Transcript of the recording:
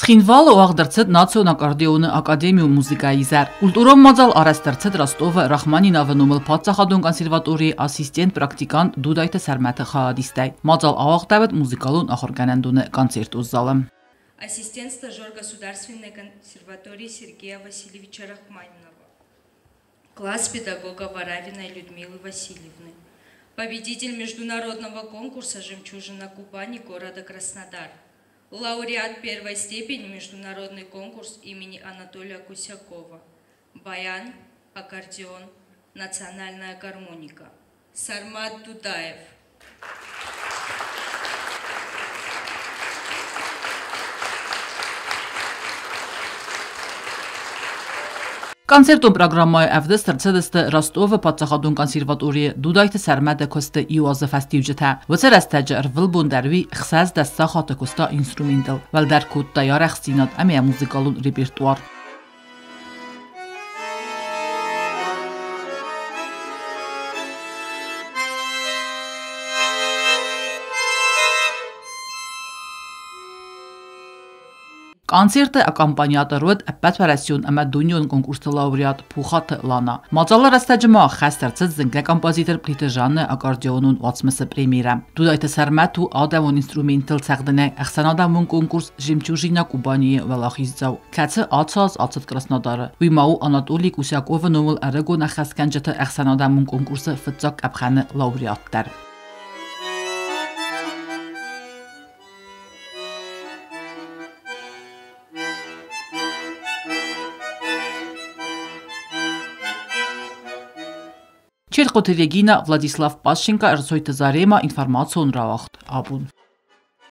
Цхинвалы уагъд ӕрцыд Национ аккордеоны академион музыкӕйы изӕр. Культурон мадзал арӕзт ӕрцыд Ростовы Рахманиновы номыл паддзахадон консерваторийы ассистент-практикант Дудайты Сӕрмӕты хайадистӕй. Мадзал ауагъдӕуыд музыкалон ахуыргӕнӕндоны концертон залы. Ассистент-стажер Государственной консерватории Сергея Васильевича Рахманинова. Класс педагога Варавиной Людмилы Васильевны. Победитель международного конкурса «Жемчужина Кубани» города Краснодар. Лауреат первой степени международный конкурс имени Анатолия Кусякова. Баян, аккордеон, национальная гармоника. Сармат Дудаев. Концертон программӕйы ӕвдыст ӕрцыдысты Ростовы паддзахадон консерваторийы Дудайты Сӕрмӕты куысты иу азы фӕстиуджытӕ. Уыцы рӕстӕджы ӕрвылбон дӕр уый 16 сахаты куыста инструментыл, уӕлдӕр кодта йӕ арӕхстдзинад ӕмӕ йӕ музыкалон репертуар. Концерты аккомпаниатор уыд ӕппӕтуӕрӕсеон ӕмӕ дунеон конкурсты лауреат Пухаты Лана. Мадзалы рӕстӕджы ма ӕххӕст ӕрцыд зынгӕ композитор Плиты Жанны аккордеонон уацмысы премьерӕ. Дудайты Сӕрмӕт у адӕмон инструменттыл цӕгъдынӕй ӕхсӕнадӕмон конкурс «Жемчужина Кубани-йы уӕлахиздзау, кӕцы ацы аз ацыд Краснодары. Уый ма у Анатолий Кусяковы номыл ӕрыгон ӕххӕстгӕнджыты ӕхсӕнадӕмон конкурсы фыццаг къӕпхӕны лауреат дӕр. Чертхъоты Регина, Владислав Пащенко, Ӕрсойты Зарема, информацион рауагъд абон.